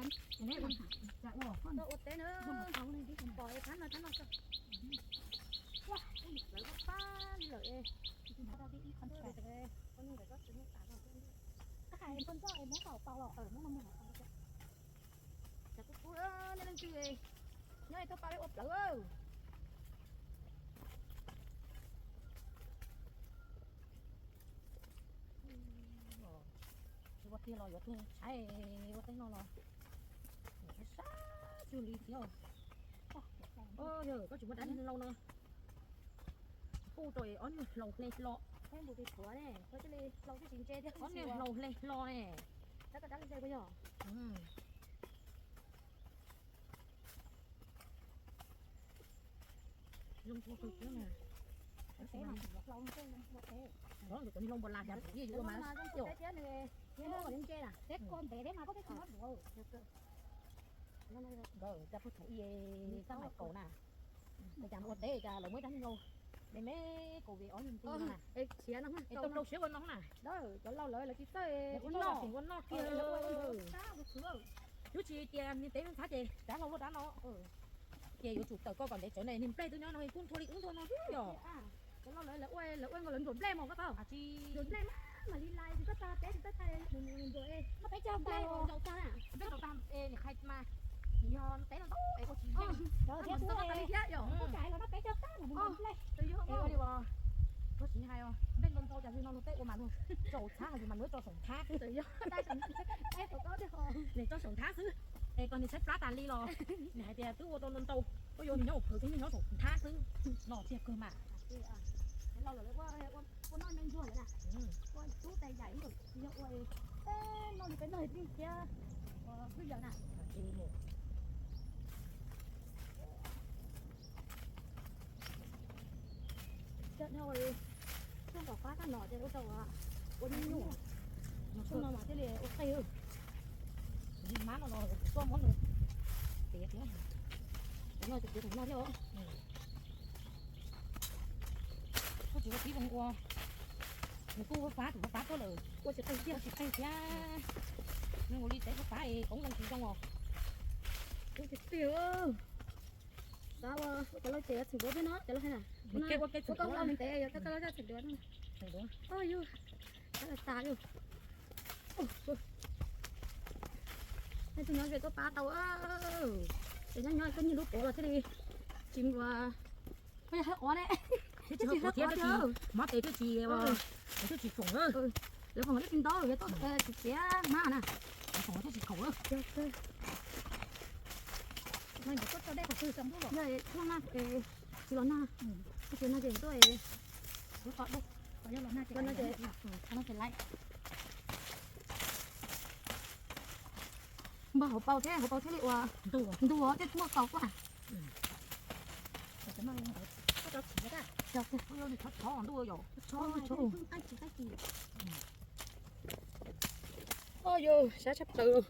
Ua teb na, pom thab no thab no. Lawv pab li lawm e. Cov kub kub nej leej twg nyob tuaj pab ua plawv. Ua tiag los yuav tuag tshaib, ua teb no los sab sab tsuag li thiab. Yog koj tsis muaj dab hlau no, kuj rau ob niag hlau hle hlo. Ob niag hlau hle hlo ne. Zoo kawg kiag na. Cov niag hlau npua las cas pum yeej yuav ua mas. Nkawd caj pug thaum ib xab mais kaum na, cas mus ua teb cas lawv muab ib rab niag hlau me me kaus vim ob niag nti no na. Es tau rau siab ua no na. Cov laus lawv lawv tsis txawj ua noj, ua noj kiag. Yuav tsis tias niag teb txhab ces rab hlau luaj rab no. Ces yuav tsum tawm koj kom ntev tsawv ne, niag nplej twb nyob no kuj nthua li wb nthua no xwb yom. Cov laus lawv ua, lawv ua nkaus lawv nruam nplej mas koj tau. Nruam nplej mas, mas li lais tsis tau tag, teb tsis tau tag, nruam nplej zaum tag. Nplej zaum tag es nim qhais mas yog teb no ntau es ua tsis yeej. Thiab kuv ua li thiab yom, kuv cais los noj peb coj tag mas nruam nplej. Ua li uas koj tsis hais os, nplej ntau ntau cas li no luag tej ua mas luag tso txhab, yus mas luag tso saum nthab xwb. Nim tso saum nthab xwb, es koj nim tshaib plab tas li los nim hais tias twb ua tau ntau ntau, koj yuav nws nyob hauv plawv xwb, nws nyob saum nthab xwb, no thiaj kawg mas. Ua noj me ntsuag na, ua tub tais yaim yog ua noj li peb noj li thiab, twb yog na. Coj no, coj kom qab tag no ces ua rau ua nyuj nyuj, no mas thiaj li ua qej. Mab no los tuaj muab nws tiav tiav, no ces tiav thaum no thiab. Koj tsis ua tib zoo ua, nws kuj ua fab, tus ua fab tuaj lawm ua tsis qeg thiab, tsis qeg thiab. Nws ua li teb ua fab es koob zoo tsis zoo os. Xav ua cov laus ces yuav txheem duav thiab no, cov laus hais na. Ua koj laus ntev yuav coj koj laus coj txheem duav no. Tab tas yus. Nej tus nyob ze tuaj pab tau, ces nyob nyob koj nyiag lub puav los thiaj li tsis ua. Koj yog hab quav ne, thiab tsis hab quav thiab, mob tes thiab tsis, thiab tsis foom. Lawv foom thiab tsis ntau, yog tuaj tsis txiav mab na. Lawv foom thiab tsis khaum. Tsis los nag, tsis los nag ces tuaj, npawg hauv paus thiab, hauv paus thiaj li ua ntuag thiaj muaj kaus kuaj. Oj yog sab tshaj plaws.